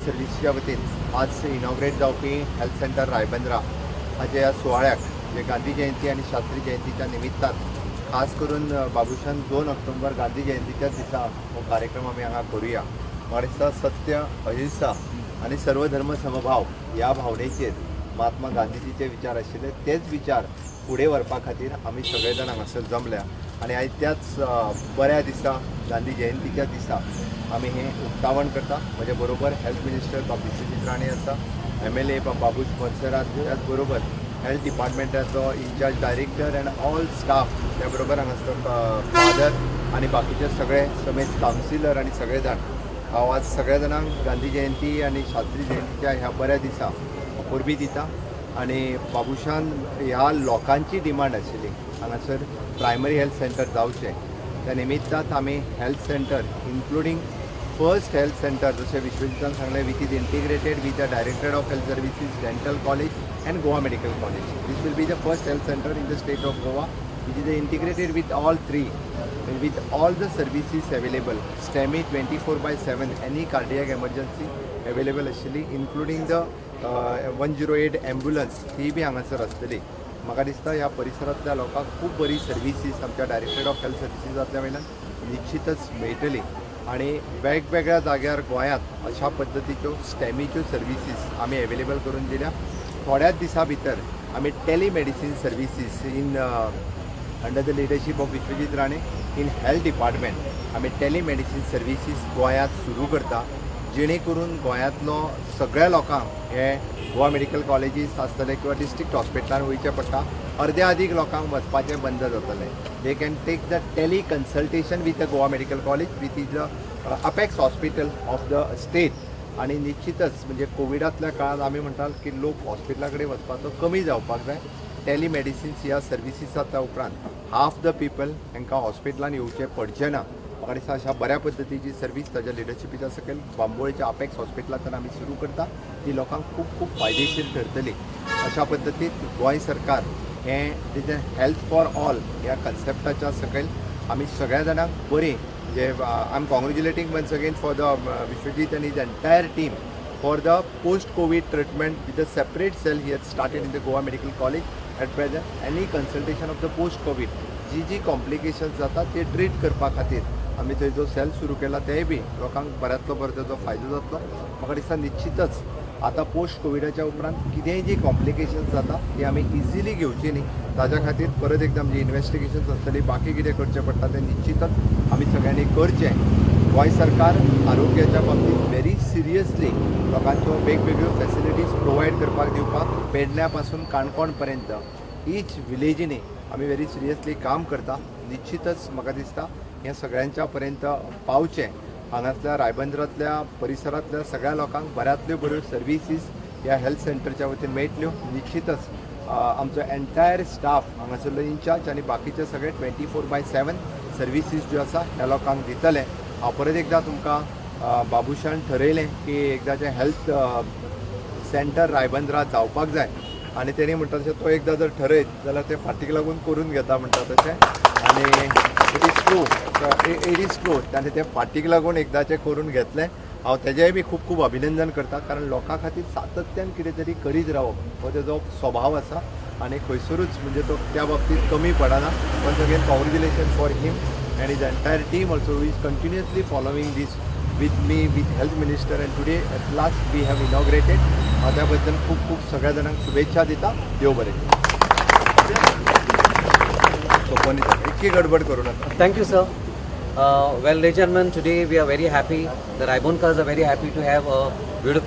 सर्विसीच्या वतीन आज इनॉग्रेट जावपी हेल्थ सेंटर रायबंद्रा हाच्या ह्या सुवाळ्याक, जे गांधी जयंती आनी शास्त्री जयंतीच्या निमित्तान, खास करून बाबूशान 2 ऑक्टोबर गांधी जयंतीच्या दिसा हो कार्यक्रम आमी हांगा करुया. म्हाका दिसता सत्य, अहिंसा आनी सर्वधर्म समभाव ह्या भावनेचेर महात्मा गांधीजीचे विचार आशिल्ले. तेच विचार फुडें व्हरपा खातीर आमी सगळे जाण हांगासर जमल्या आनी आयज त्याच बऱ्या दिसा, गांधी जयंतीच्या दिसा आमी हें उक्तावण करता. म्हज्या बरोबर हेल्थ मिनिस्टर बाब विश्वजीत राणे आसा, एमएलए बाब बाबूश मोन्सेरात, त्याच बरोबर health डिपार्टमेंटाचो incharge director and all staff, त्या बरोबर हांगासर फादर आनी बाकीचे सगळे समेस्त कावन्सिलर आनी सगळे जाण. हांव आज सगळ्या जाणांक गांधी जयंती आनी शास्त्री जयंतीच्या ह्या बऱ्या दिसा परबीं दिता. आनी बाबूशान ह्या लोकांची डिमांड आशिल्ली हांगासर प्रायमरी हेल्थ सेंटर जावचें. त्या निमित्तान आमी health center, including first health center, जशें विश्वजितान सांगलें, which is integrated with the Directorate of Health Services, Dental College and Goa Medical College. This will be the first health center in the state of Goa which is integrated with all three, with all the services available. STEMI 24/7, any cardiac emergency available आशिल्ली, including the 108 ambulance, ती बी हांगासर आसतली. म्हाका दिसता ह्या परिसरांतल्या लोकांक खूब बरी सर्विसीस आमच्या डायरेक्टरेट ऑफ हेल्थ सर्विसीसांतल्या वयल्यान निश्चितच मेळटली. आनी वेगवेगळ्या जाग्यार गोंयांत अशा पद्दतीच्यो स्टॅमीच्यो सर्विसीस आमी एवेलेबल करून दिल्या. थोड्याच दिसां भितर आमी telemedicine services in under the leadership of Vishwajit Rane in health department, आमी टेलिमेडिसीन सर्विसीस गोंयांत सुरू करता, जेणे करून गोंयांतलो सगळ्या लोकांक हे गोवा मेडिकल कॉलेजीस आसतले किंवा डिस्ट्रिक्ट हॉस्पिटलान वयचें पडटा, अर्द्या अदीक लोकांक वचपाचें बंद जातलें. They can take the tele consultation with the Goa Medical College, which is the apex hospital of the state. आनी निश्चितच म्हणजे कोविडांतल्या काळांत आमी म्हणटात की लोक हॉस्पिटला कडेन वचपाचो कमी जावपाक जाय. टेलिमेडिसिन्स ह्या सर्विसीस जाता उपरांत हाफ the people हांकां हॉस्पिटलान येवचें पडचें ना. म्हाका दिसता अशा बऱ्या पद्दतीची सर्वीस ताच्या लिडरशिपीच्या सकयल बांबोळेच्या अपेक्स हॉस्पिटलांतल्यान आमी सुरू करता, ती लोकांक खूब खूब फायदेशीर ठरतली. अशा पद्दतीत गोंय सरकार हें तेजें हेल्थ फॉर ऑल ह्या कन्सेप्टाच्या सकयल आमी सगळ्या जाणांक बरी म्हणजे I am congratulating once again for the Vishwajit and his entire team for the post COVID treatment with a separate cell he has started in the Goa Medical College. At present, any consultation of the post COVID, ji ji complications जातात ते treat करपा खातीर आमी थंय जो sale सुरू केला, तेय बी लोकांक बऱ्यांतलो बरो तेजो फायदो जातलो. म्हाका दिसता निश्चितच आतां पोस्ट कोविडाच्या उपरांत कितेंय जी कॉम्प्लिकेशन्स जाता ती आमी इजिली घेवची न्ही, ताज्या खातीर परत एकदां जी इन्वेस्टिगेशन्स आसतली, बाकी कितें करचें पडटा तें निश्चितच आमी सगळ्यांनी करचें. गोंय सरकार आरोग्याच्या बाबतींत व्हेरी सिरियसली लोकांच्यो वेगवेगळ्यो फॅसिलिटीज प्रोवायड करपाक दिवपाक पेडण्या पासून काणकोण पर्यंत इच विलेजींनी आमी व्हेरी सिरियसली काम करता. निश्चितच म्हाका दिसता हें सगळ्यांच्या पर्यंत पावचें. हांगासल्या रायबंदरांतल्या परिसरांतल्या सगळ्या लोकांक बऱ्यांतल्यो बऱ्यो सर्विसीस ह्या हेल्थ सेंटरच्या वतीन मेळटल्यो. निश्चितच आमचो एंटायर स्टाफ हांगासरलो इन्चार्ज आनी बाकीचे सगळे 24/7 सर्विसीस ज्यो आसा ह्या लोकांक दितले. हांव परत एकदां तुमकां, बाबूशान ठरयलें की एकदाचें हेल्थ सेंटर रायबंदरा जावपाक जाय आनी तेणी म्हणटा तशें तो एकदां जर ठरयत जाल्यार ते फाटीक लागून करून घेता म्हणटा तशें. आनी it is true, it is true. ताणें तें फाटीक लागून एकदाचें करून घेतलें. हांव तेजेंय बी खूब खूब अभिनंदन करता, कारण लोकां खातीर सातत्यान कितें तरी करीत रावप हो तेजो स्वभाव आसा आनी खंयसरूच म्हणजे तो त्या बाबतींत कमी पडना. Once again, congratulation for him and his entire team also is continuously following this with me, with health minister, and today at last we have inaugurated. हांव त्या बद्दल खूब खूब सगळ्या जाणांक शुभेच्छा दिता. देव बरें करूं. सोंपो न्ही, इतकी गडबड करूं नाका. Thank you, sir. Well, ladies and gentlemen, today we are very happy. The Raibonkars are very happy to have a beautiful